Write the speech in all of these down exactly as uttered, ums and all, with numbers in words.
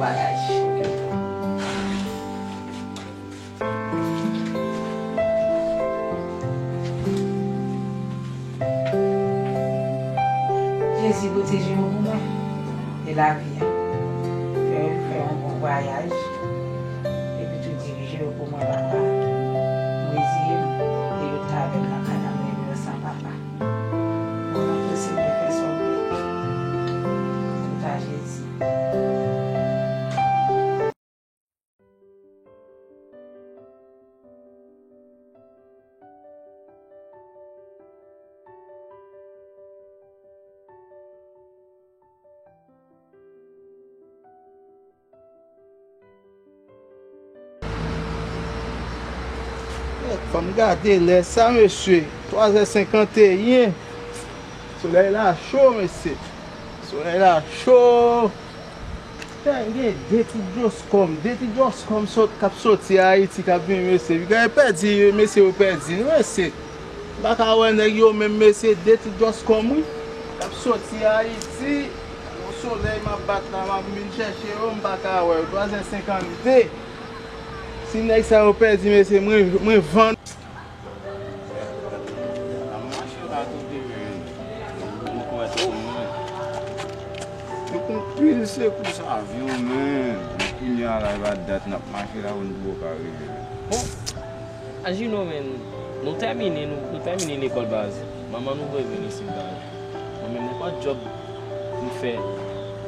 Bagay. Jezi, pwoteje yo pou mwen e lavi a. Fè yo fè yon bon vwayaj. Epi tou dirije yo pou mwen, papa. Mwen reziye m e yo t avè m nan kay la, m leve yo san papa. Mwen mande w, Senyè, fè sa w vle. Tout a Jezi. Fò m gade lè sa, mesye. Twa zè senkanteyen. Solèy la cho, mesye. Solèy la cho. Gen de ti djoskonm, de ti djoskonm sot, k ap soti Ayiti, k ap vin, mesye. Piga yo pèdi, mesye, yo pèdi, non, mesye. M pa ka wè nèg yo menm, mesye, de ti djoskonm, wi. K ap soti Ayiti. Yon solèy m ap bat la, m ap vin chèche yo, m pa ka wè yo. Twa zè senkannde. Si nèg sa yo pèdi, mesye, mwen, mwen vann. Ap mache la tou de men. Mwen kwè tou, men. Mwen pran pil sekous avyon, men. Kounye a la, e pa dat n ap mache la, pou n twò ka rive. Bon, Ajino, men, nou tèmine, nou, nou tèmine lekòl baz. Manman nou voye vin isit baz. Mwen menm, nenpòt djòb m fè,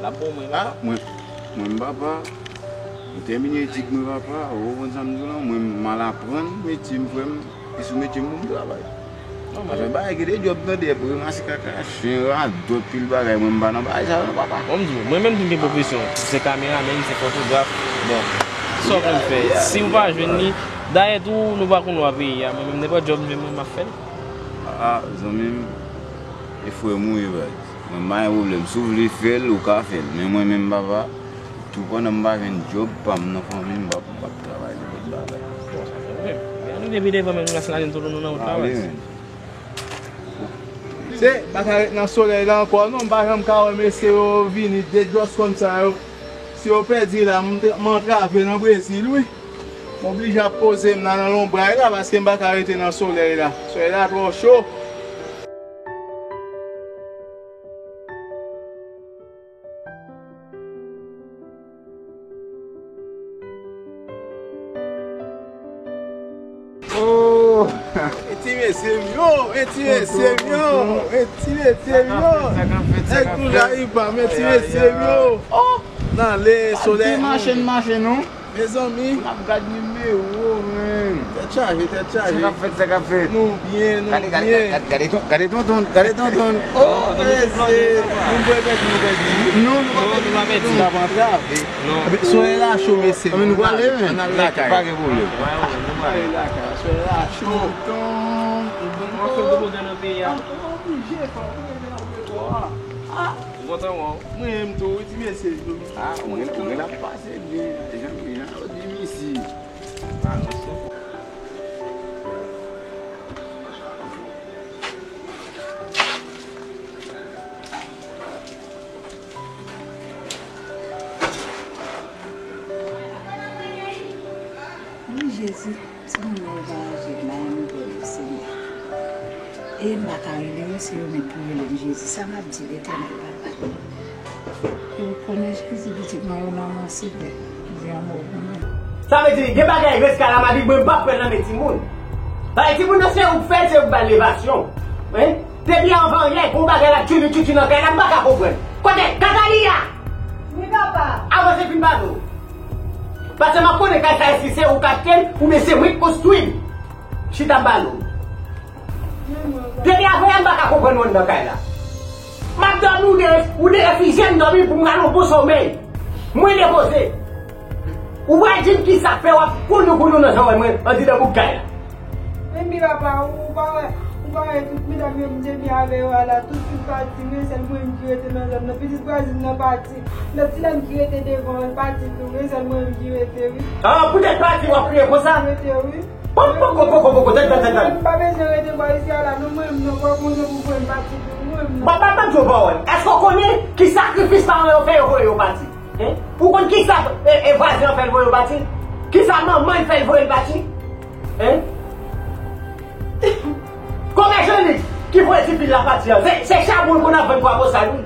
l ap bon mwen, papa. Ah, mwen, mwen, papa, mwen tèmine etid mwen, papa. Ou konprann sa m di w lan? Mwen, m al aprann metye m, frè m. E sou metye m pou m travay. Afè bagay, gen de djòb tande, ranmase kaka, chen, radòt, pil bagay. Mwen, m pa nan bagay sa yo, non, papa. Bon, m di w, mwen menm tou m gen pwofesyon. M se kameramèn, m se fotograf. Bon, sa w konn fè? Si w pa jwenn li, dayè tou, nou pa konn lwa peyi a. Mwen menm, nenpòt djòb m jwenn, mwen, m ap fè l. Ah, zanmi m, e frè m ou ye, baz. Mwen, m pa gen pwoblèm. Si w vle fè l, ou ka fè l. Men mwen menm, papa, tou pandan m pa jwenn djòb pa m nan fanmi m, m p ap, m p ap travay nenpòt bagay. Bon, sa fè vre. Men annou vin pi devan, men nou lase lannen tout nou nan wout la, baz. Se, pa ka ret nan solèy la ankò, non, m pa janm ka wè mesye yo vini, de djòs kòmsa yo. Si yo pèdi la, m, m antrave nan Brezil, wi. M oblije ap poze m la nan lonbray la, paske m pa ka rete nan solèy la. Solèy la twò cho. Oh! E ti mesye m yo, e ti mesye m yo, e ti mesye m yo. Nèg tou la ipa, men ti mesye m yo. Oh! Nan ale, solèy. N mache, n mache, non. Mezanmi. N ap gad nimewo, men. Tèt chaje, tèt chaje. Sa k ap fèt, sa k ap fèt? Nou byen, nou byen. Gade, gade, gade, gade ton, gade tonton, gade tonton. Oh, mesye. Nou pèdi, nou pèdi. Non, nou pa pèdi, nou pa pèdi. N ap antrave. Solèy la cho, mesye. Men nou prale, men. Ann al lakay. Pa gen pwoblèm. Ann al lakay. Solèy la cho. Tonton. Ou konn fè bobo gade nan peyi a. Ou kontan, wè. Mwen menm tou, wi, ti mesye tou. Ah, ou gen, ou gen la pase byen, jan, jan yo di m isi. Ah, non, se Wi, Jezi, timoun mwen yo pa ranje m, ba yo nouvèl yo, Senyè. E m pa ka rele yo, se yo menm pou rele m, Jezi. Sa m ap di, Letènèl Papa? E ou konnen, Jezi, pitit mwen yo nan men w, Senyè. Di yon mo pou mwen. Sa vle di, gen bagay reskalamadi, mwen m p ap pran nan men timoun. Bagay timoun nan, se ou k fè l, se ou k ba l levasyon. Wi. Depi anvan yè, gon bagay la tchoulichouchou nan kay la, m pa ka konprann. Kote Kataliya? Wi, papa. Avanse vin ba nou. Paske m ap konnen kay sa, èske se ou k achte l, oubyen se mwen k konstwi l? Chita m ba nou. Depi avan yè, m pa ka konprann nou anndan kay la. M ap dòmi, ou de, ou de refize m dòmi pou m al yon bon somèy. Mwen depoze. Ou pral di m kisa k fè w ap kounyoun kounyoun nan zòrèy mwen andidan bouk kay la. Enpi papa, ou pa wè, ou pa wè tout medam yo m te byen avè yo a la, tout tout pati, men sèl mwen menm ki rete nan zòn nan. Pitit vwazin nan pati, lòt ti dam ki rete devan an pati tou, men sèl mwen menm ki rete, wi. Ah, poutèt pati w ap kriye konsa? Rete, wi. Poko, poko, poko, poko, tèt, tèt, tèt, tèt. M pa bezwen rete bò isi a la, non, mwen menm, non, pran konze pou voye m pati tou, mwen menm, non. Papa, m ap di w pawòl. Èske w konnen ki sakrifis paran yo fè yo voye yo pati? Hein? Ou konn kisa e, e vwazen an fè l voye w pati? Kisa manman l fè l voye l pati? Hein? Kòmè Jannik ki voye ti fi l la pati an. Se, se chabon l konn ap vann pou Abosal, wi.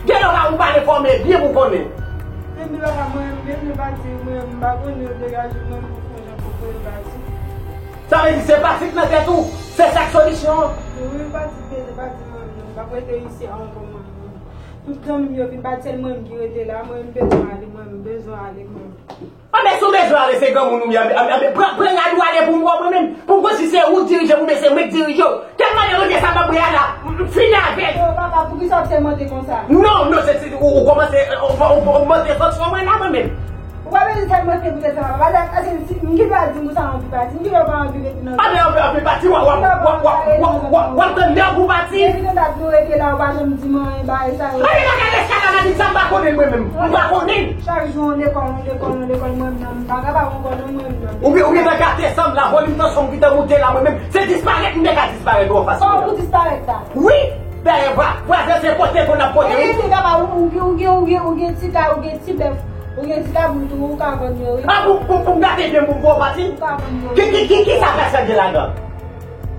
Gen lè ou pa, ou pa enfòme byen pou konnen. Epi papa, mwen, m bezwen pati, mwen, m pa konnen yo degaje mwen pou fè jan pou voye l pati. Sa vle di se pati k nan tèt ou, se sa k solisyon an. Wi, pati, bezwen pati, mwen, m pa prete isi a ankò, mwen. Tout zanmi m yo vin pati, sèl mwen menm ki rete la, mwen, m bezwen ale, mwen, m bezwen ale, mwen. Anben, si w bezwen ale, se granmoun ou ye, anben, anben, pran, pran rad ou ale pou m wè w mwen menm. Pou m konn si se ou k dirije m oubyen se mwen k dirije w. Kèt mande mande sa banbre a la. M, m fini avè l. Yo, papa, poukisa w ap sèmante konsa? Non, non, se, se, ou, ou kòmanse, ou, ou, ou, ou monte sanksyon mwen la, mwen menm. Ou pa bezwen sèmante poutèt sa, papa. Paske, paske si, m gen dwa di m sa anvi pati. M gen dwa pa anvi rete nan. Anben, anvi, anvi pati, w ap, w ap, w ap tann lè pou pati. Depi nan dat nou rete la, ou pa janm di m anyen, bagay sa yo. Anben, bagay eskalad la, di sa m pa konnen l mwen menm. M pa konnen l. Chak jou, on lekòl, on lekòl, on lekòl, mwen menm, m pa kapab ankò, non, mwen menm. Ou gen, ou gen tan gate san m la, volim tansyon m ki te moute la, mwen menm. Se disparèt m te ka disparèt ou anfas mwen. Kòman pou disparèt la? Wi, dèyè vwa, vwazen se pote konn ap pote, wi. Epi, papa, ou, ou gen, ou gen, ou gen, ou gen ti ka, ou gen ti bèf, ou gen ti kabrit ou, ou ka vann yo, wi. A, pou, pou, pou m gate byen, pou m fè w pati? Ou ka vann yo. Ki, ki, ki, ki sa pati an gen ladan?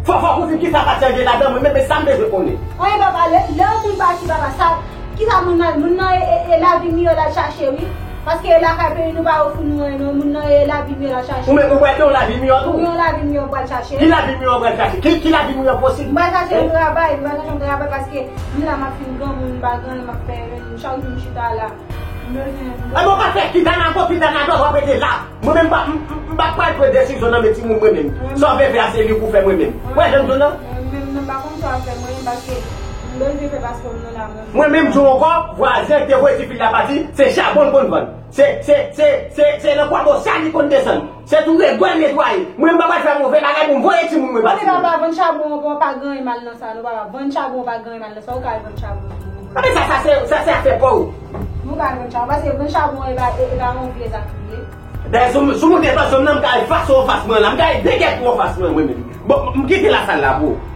Fò, fò ou di m ki sa pati an gen ladan, mwen menm, men sa m bezwen konnen. Anyen, papa, lè, lè yon moun pati, papa, sa, ki sa moun nan, moun nan e, e, e lavi miyò l al chache, wi. Paske lakay peyi nou pa ofri nou anyen non, moun nan e lavi miyò l al chache. Ou menm ou pral gen yon lavi miyò tou? Ou gen yon lavi miyò w pral chache. Ki lavi miyò w pral chache? Ki, ki lavi miyò posib? M pral chache yon travay, m pral chache yon travay paske m la m ap fin granmoun, m pa gen anyen m ap fè, chak jou m chita la. M bezwen, m bezwen. Anben, w pa fè kitanado, kitanado, w ap rete la. Mwen menm, m pa, m, m, m pa pral pran desizyon nan men timoun mwen menm. Sa w vle fè a, se li pou fè mwen menm. Ou wè jan m di w nan? Mwen menm, m pa konn sa w ap fè mwen, paske m bezwen fè paspò m nan la, mwen. Mwen menm, di w ankò, vwazen ki te voye tifi l la pati, se chabon l konn vann. Se, se, se, se, se nan Kwabosal li konn desann. Se tou regwè l netwaye. Mwen, m pa pral fè move bagay pou m voye timoun mwen pati. Kote papa vann chabon an, pa gen anyen mal nan sa, non, papa. Vann chabon an, pa gen anyen mal nan sa. Ou ka al vann chabon an. Anben sa, sa se, sa se afè pa w. Nou ka al vann chabon, paske vann chabon an, e pa, e, e pa yon vye zak li ye. Dayè, si w, si w moute tansyon m nan, m ka al fase w anfas mwen la. M ka al degèt ou anfas mwen, mwen menm. Bon, m kite lasal la pou ou.